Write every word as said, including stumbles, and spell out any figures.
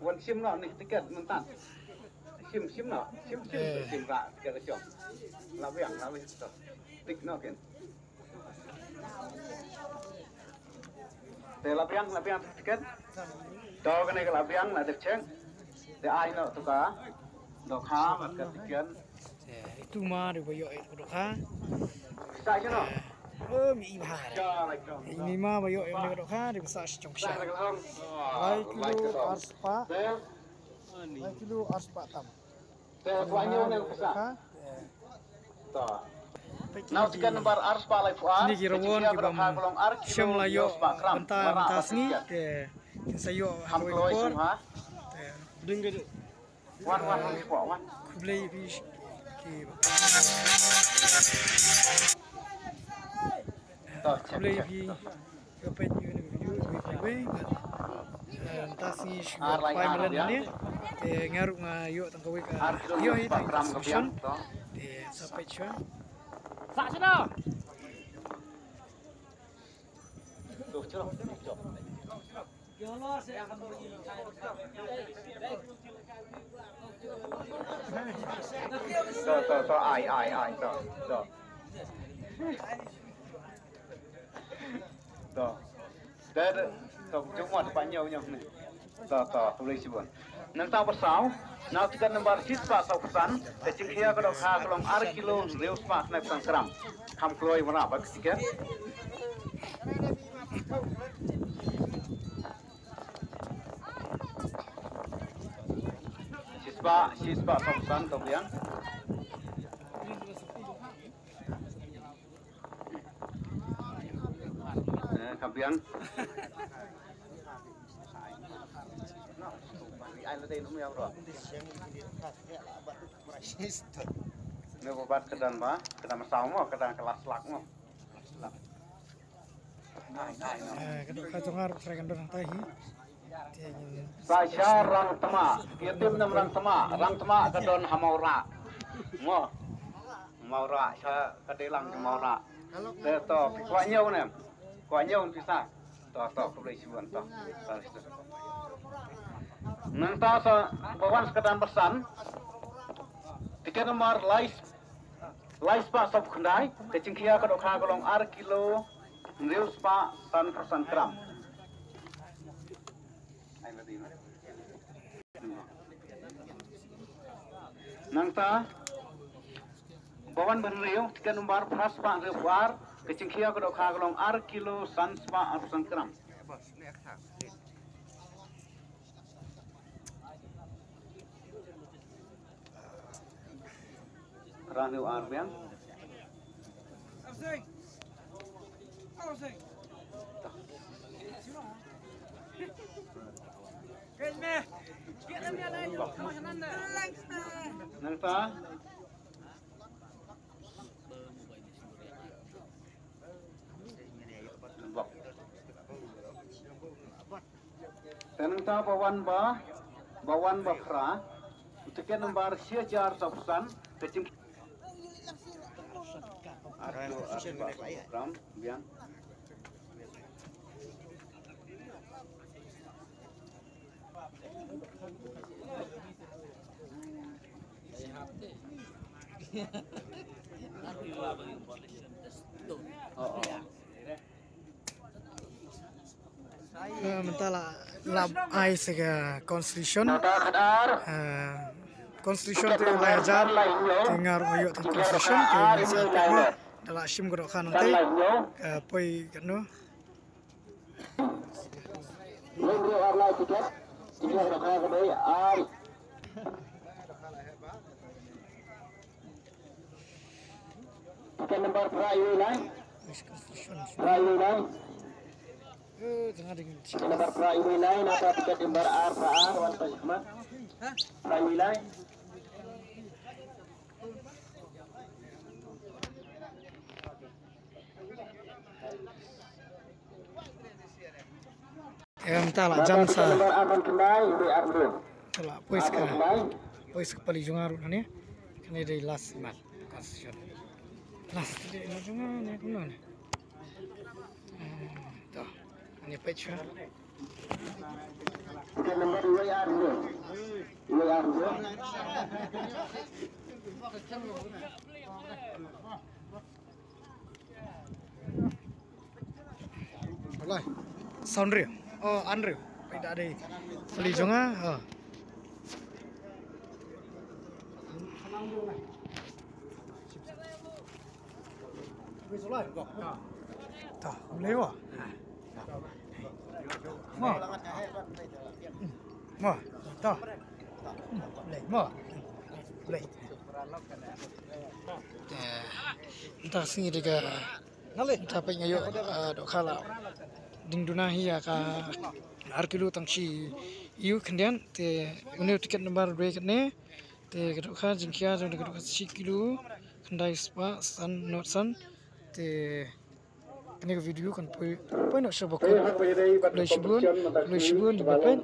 Wan shim noh ïa ki tiket mynta. Shim, shim noh, shim, shim, eh, shim ra tiket la shong. La biang, la biang to. Tik noh kin. Te la biang, la biang tiket. To kane ka la biang, la dep check. Te ai noh to ka dohkha bad ka tiket. Eh, itu ma dei ba ïoh ïa ka dohkha. Sa shano? Eh, oh, mi i bha. Ïa, like, to. Ini ma ba ïoh ïa ka dohkha, dei ba sa shi jong sha. Lai kilo ar spah. Lai kilo ar spah tam. Te kwah ñiew ne ka sa. Nau tiket number ar spah lai phew ar. Ini ki rawon ki bam shem la ïoh bynta mynta sngi. Te kin sa ïoh ha kawei ka por. Te ding ka. Wan, wan, wan, wan, wan. Khublei phi ki. To, check, khublei check, phi. To. Ka peit ïa ka video, wei, wei, wei. Eh, mynta sngi shu pai malan ne. Te nga ruh nga ïoh tang kawei ka. Ïoh hi tang ka solution. Te sa peit shuwa. Sa shuwa. To, chlo, chlo. To, to, to, ai, ai, ai, to, to. To. Te, te, to, jong mo, te, pa ñiew, ñiew, ne. To, to, khublei shibun. Nangta ba saw, nau tiket number shispah sawphew san, ka jingkhia ka dohkha ka long ar kilo hynriew spah sanphew san gram. Kham kloi wanrah bad ka tiket. Shispah, shispah sawphew san to biang. Eh, ka biang. Ne ba bat ka don ba, ka don ba saw mo, ka don ka last lak mo. Eh, ka dohkha jong nga ruh trai kan don hangtai hi. Te ngin sa sha Rangtma, ïa tim nam Rangtma, Rangtma ka don ha Mawrah. Mo. Mawrah, sha ka dei lang jong Mawrah. Te to, phi kwah ñiew ne? Kwah ñiew phi sa. To, to, khublei shibun to. Nangta sa ba wan sa ka don ba san. Tiket number lai Lai spah sawphew khyndai, ka jingkhia ka dohkha ka long ar kilo, hynriew spah sanphew san gram. Nangta, ba wan ba hynriew, tiket number phra spah hynriewphew ar, ka jingkhia ka dohkha ka long ar kilo, san spah arphew san gram. Ranu Arbian. Nangta. Te nangta ba wan ba, ba wan ba phra, tiket number shi hajar sawphew san, ka jing. Atu, atu, atu, gram, biang. Eh, mynta la, la ai sa ka consolation. Eh, consolation te lai hajar, te nga ruh nga ïoh tang consolation, te nga sa peit mo. Da la shim ka dohkha nangtai, ka poi katno. Tiket number phra iwei lai. Phra iwei lai. Tiket number phra iwei lai, nangta tiket number ar phra ar, wan pa shikmat. Phra iwei lai. Em, ta la jan sa. Ta la poi sa ka, poi sa ka pali jong nga ruh hangne. Kane dei last mat. Last dei na jong nga ne kumno ne. Eh, to. Ani peit shuwa. Tiket number dua ya, dua. Dua ya, dua. Alai. Sound rih. Oh, an rih. Pai da dei. Peli jong nga. Oh. Ta, lewa. Ma. Ma. Ta. Le, ma. Le. Eh, ta sngi dei ka Nale. Ta peit nga ïoh, ah, dohkha la ding duna hi ïa ka ar kilo tang shi ïu khyndiat te une u tiket number dwei katne te ka dohkha jingkhia jong ka dohkha shi kilo khyndai spah san not san te kane ka video kan poi poi noh sha bakut. Khublei shibun, khublei shibun ïa ba peit.